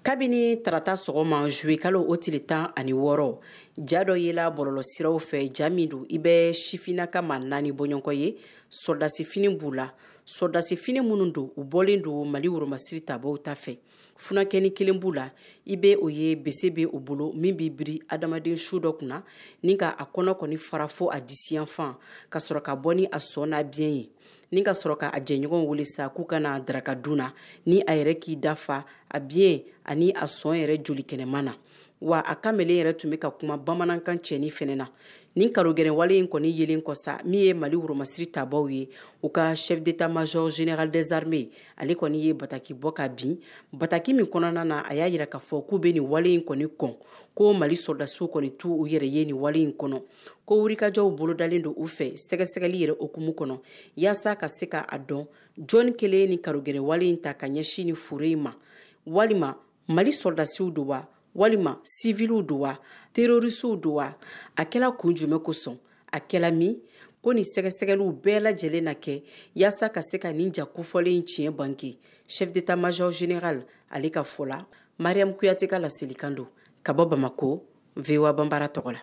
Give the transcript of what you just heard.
Kabini tarata sɔgɔma, juillet kalo o tile 16, ja dɔ yela bɔlɔlɔsiraw fɛ, ja min don i bɛ sifinnaka ma naani bɔɲɔgɔn ye, sɔrɔdasi b'u la, sɔrɔdasi fini minnu don, u bɔlen don Mali woromasiri tabaw ta fɛ. Furakɛni kelen b'u la, i bɛ o ye, bese bɛ u bolo min bɛ biri adamaden su dɔ kunna ni ka a kɔnɔ kɔni fara fo a disiyanfan, ka sɔrɔ ka bɔ ni a sɔn n'a biɲɛ ye, ni ka sɔrɔ ka a jɛɲɔgɔnw wele sa k'u ka na daraka dun na, ni a yɛrɛ k'i dafa a biɲɛ ani a sɔn yɛrɛ joli kɛnɛman na. Wa a kamalen yɛrɛ tun bɛ ka kuma bamanankan cɛni fɛnɛ na. Nin karogɛrɛnwale in kɔni yelen kɔ sa, min ye Mali woromasiri tabaw ye, u ka chef d'état-major général des armées, ale kɔni ye bataki bɔ ka bin, bataki min kɔnɔna na a y'a yira k'a fɔ k'u bɛ nin wale in kɔni kɔn, ko Mali sɔrɔdasiw kɔni t'u u yɛrɛ ye nin wale in kɔnɔ, ko wulikajɔw bolodalen don u fɛ sɛgɛsɛgɛli yɛrɛ hukumu kɔnɔ, yaasa ka se ka a dɔn jɔnni kelen ni karogɛrɛnwale in ta ka ɲɛsin ni fure in ma, walima Mali sɔrɔdasiw don wa, walima siviliw don wa, terorisiw don wa, a kɛla kun jumɛn kosɔn, a kɛla min ko nin sɛgɛsɛgɛliw bɛɛ lajɛlen na kɛ yaasa ka se ka nin ja kofɔlen in tiɲɛ bange. Chef d'état-major général ale ka fɔ la, Mariam Kuyate ka laselikan don ka bɔ Bamako, VOA Banbara tɔgɔ la.